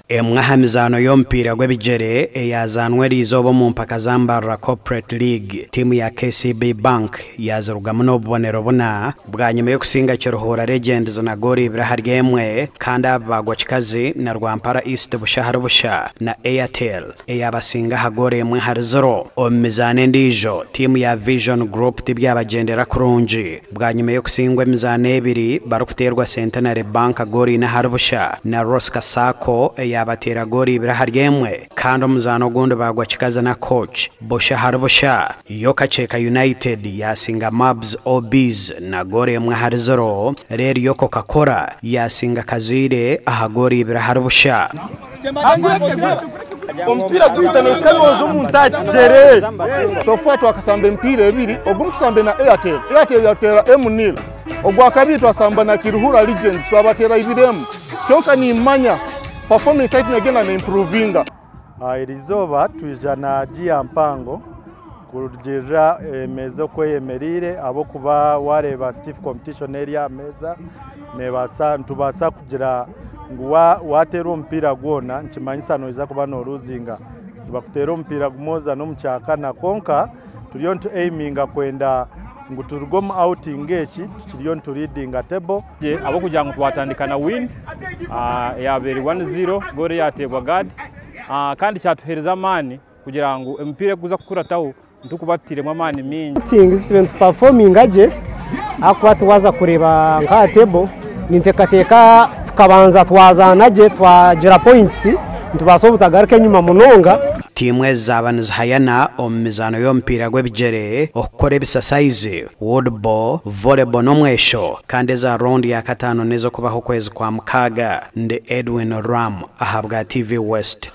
Emwe aha mizaano y'omupiira gw'ebigyere eyazaanwa eriizooba omu mpaka za Mbarara Corporate League, tiimu ya KCB Bank yaazirugamu n'obubonero buna bwanyima y'okusinga Kiruhura Legends na goolo ibiri ahari emwe kandi aba baagwa kikazi na Rwampara East busha ahari busha na Airtel eyabasinga aha goolo emwe ahari ziro. Omu mizaano endiijo, tiimu ya Vision Group tibyabagyendera kurungi bwanyima y'okusingwa emizaano ebiri barikuteerwa Centenary Bank goolo ina ahari busha na Rosca Sacco eyabateera goolo ibiri ahari emwe kandi omuzaano ogundi baagwa kikazi na Coach busha ahari busha. Yo Kakyeka United yaasinga Mabs OBs na goolo emwe ahari ziro reero yo Coca-Cola yaasinga Kazaire aha goolo ibiri ahari busha. Omupiira gwita nokayoza omuntu aha kigyere. So far twakasamba emipiira ebiri, ogumu tusambe na Airtel, Airtel yatera emu nil. Ogwakabiri twasamba na Kiruhura Legends twabatera ibiri emu. Kyonka nimanya performance yaitu negenda neimprovinga. Erizooba twija na giya mpango kurugirira emeeza oku eyemereire ahabw'okuba wareeba stiff competition eri aha meeza nebaasa nitubaasa kugira ngu wateera omupiira gwona nikimanyisa noija kuba noruzinga. Nibakuteera omupiira gumwe oza n'omu kyakana kwonka turiyo nitu aiminga kwenda ngu turuge omu outing eki tukiriyo nituleadinga table. Ahabw'okugira ngu twatandika na win eyabaire 1-0 goal eyateebwa Gad kandi kyatuheereza amaani kugira ngu emipiira erikuza kukurataho nitukuba tutairemu amaani mingi. Outings tube nituperforminga gye ahakuba tiwaza kureeba nka table ninteekateeka tukabanza twazaana gye twagira points nitubaasa obutagaruka enyima munonga. Tiimu ezi zaaba nizihayana omu mizaano y'omupiira gw'ebigyere, okukora ebisasayizi, woodball, volleyball n'omwesho kandi eza roundi ya kataano n'ez'okubaho okwezi kwa mukaaga. Ndi Edwin Ram ahabwa TV West.